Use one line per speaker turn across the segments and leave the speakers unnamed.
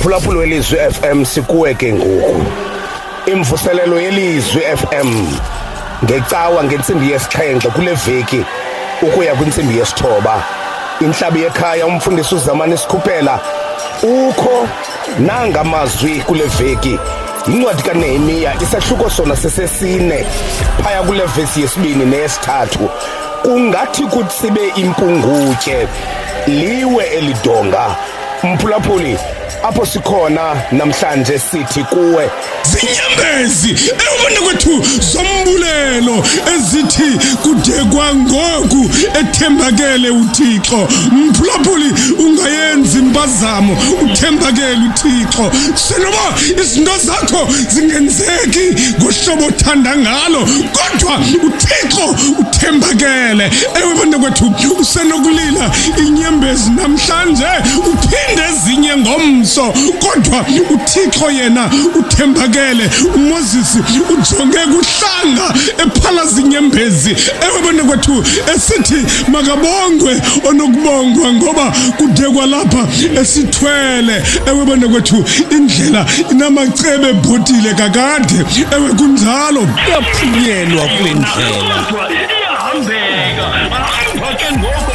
Phulaphula welizwi FM, sikuwe ke ngoku. Imvuselelo yelizwi FM ngecawa ngentsimbi yesixhenxe kule veki ukuya kwintsimbi yesithoba. Inhlabi yekhaya, umfundisi uZamani Sikhuphela ukho nanga amazwi kule veki. Incwadi kaNehemiya, isahluko sona sesesine, phaya kule vesi yesibini neyesithathu. Kungathi kutsibe impungutye liwe elidonga. Mphulaphuli, apho sikhona namhlanje sithi kuwe:
Zinyembezi, ewe kwethu, zombulelo ezithi kude kwangoku ethembakele uThixo. Mphulaphuli, ungayenzi impazamo, uthembakele uThixo. Senoba izinto zakho zingenzeki ngohlobo othanda ngalo, kodwa uThixo uthembakele. Ewe bantakwethu, usenokulila inyembezi namhlanje, uphinde ezinye ngomso, kodwa uThixo yena uthembakele. UMoses ujonge kuhlanga ephalaza inyembezi, ewe bantakwethu, esithi makabongwe onokubongwa, ngoba kude kwalapha esithwele. Ewe bantakwethu, indlela inamacebe ebhotile kakade. Ewe, kunjalo.
Kuyaphunyelwa kule ndlela.
Kodwa iyahambeka, hamba ke ngoko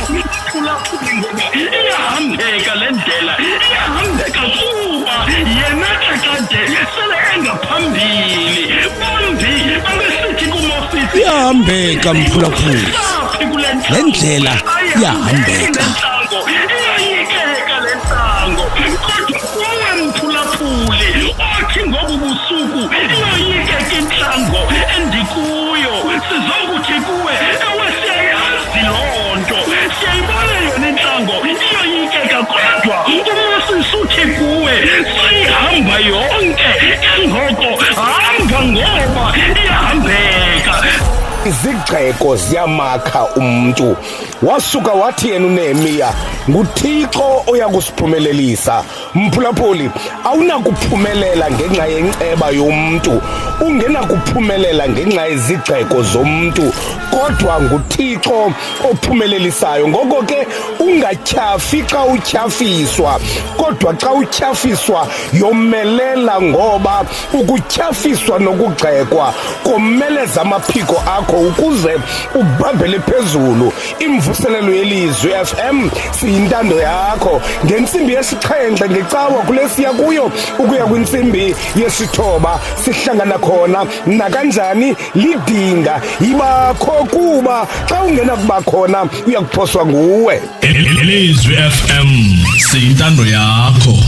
phulaphuli, ngoba iyahambeka le ndlela, iyahambeka kuba yena kakade sele engaphambili. Bambi babesithi kuMosisi:
Iyahambeka, mphulaphuli.
"Saphi kule
Le ndlela iyahambeka."
Ntlango iyoyikeka le ntlango, kodwa kuwe mphulaphuli othi ngobu busuku iyoyikeka intlango endikuyo, sizokuthi kuwe: ewe, siyayazi loo nto, siyayibona yona intlango iyoyikeka, kodwa uMoses uthi kuwe sayihamba yonke, ke ngoko hamba ngoba iyahambeka.
Izigxeko ziyamakha umntu. Wasuka wathi yena uNehemiya, nguThixo oya kusiphumelelisa. Mphulaphuli, awunakuphumelela ngenxa yenceba yomntu, ungenakuphumelela ngenxa yezigxeko zomntu, kodwa nguThixo ophumelelisayo. Ngoko ke ungatyhafi xa utyhafiswa, kodwa xa utyhafiswa yomelela, ngoba ukutyhafiswa nokugxekwa komeleza amaphiko akho ukuze ubambele phezulu. Imvuselelo yelizwi FM, siyintando yakho, ngentsimbi yesixhenxe ngecawa kule siya kuyo ukuya kwintsimbi yesithoba sihlangana khona nakanjani. Lidinga yibakho, kuba xa ungena kuba khona uya kuphoswa nguwe.
Ilizwi FM, siyintando yakho.